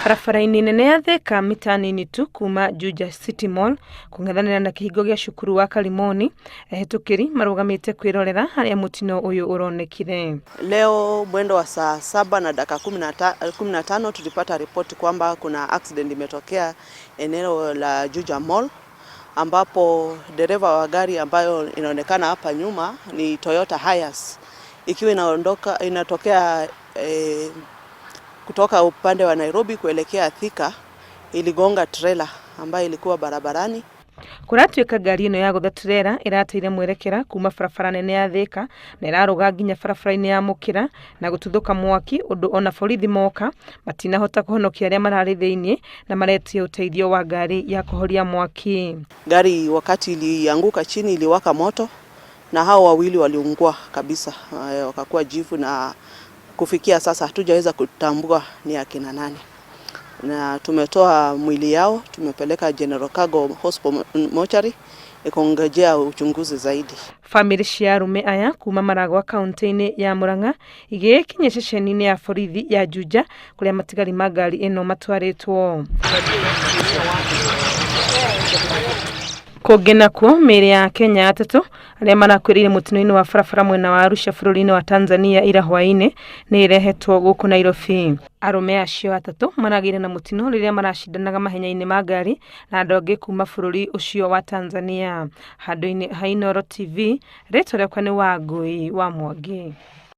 Barabara-inĩ nene ya Thika mita nini tu kuma Juja City Mall kũng'ethanĩra na kĩhingo gĩa cukuru wa Karimoni, ehĩtũkĩri marũgamĩte kwĩrorera harĩa mũtino ũyũ ũronekire. Leo mwendo wa saa 7 na dakika 15 tulipata ripoti kwamba kuna accident imetokea eneo la Juja Mall ambapo dereva wa gari ambayo inaonekana hapa nyuma ni Toyota Hiace ikiwa inaondoka inatokea kutoka upande wa Nairobi kuelekea Thika iligonga trailer ambayo ilikuwa barabarani. Kũratuĩka ngari ĩno ya gũtha turera ĩrateire mwerekera kuma barabara nene ya Thika na ĩrarũga nginya barabara-inĩ ya Mũkĩra na gũtuthũka mwaki ũndũ ona borithi moka matinahota kũhonokia arĩa mararĩ thĩinĩ na maretia ũteithio wa ngari ya kũhoria mwaki. Gari wakati ilianguka chini iliwaka moto na hao wawili waliungua kabisa, wakakuwa jivu, na kufikia sasa hatujaweza kutambua ni akina nani, na tumetoa mwili yao tumepeleka General Cargo Hospital mochari ikongojea uchunguzi zaidi. Bamĩrĩ cia arũme aya kuma Maragwa kaunti-inĩ ya Murang'a igĩkinya ceceni-inĩ ya borithi ya Juja kũrĩa matigari ma ngari ĩno matwarĩtwo. Kũngĩ nakuo mĩĩrĩ ya Kenya atatũ arĩa marakuĩrĩire mũtino-inĩ wa barabara mwena wa Arusha bũrũri-inĩ wa Tanzania ira hwaĩ-inĩ nĩ ĩrehetwo gũkũ Nairobi. Arũme acio atatũ maragĩire na mũtino rĩrĩa maracindanaga mahenya-inĩ ma ngari na andũ angĩ kuma bũrũri ũcio wa Tanzania. Handũ-inĩ ha Inooro TV, rĩtwa rĩakwa nĩ Wangũi wa Mwangi.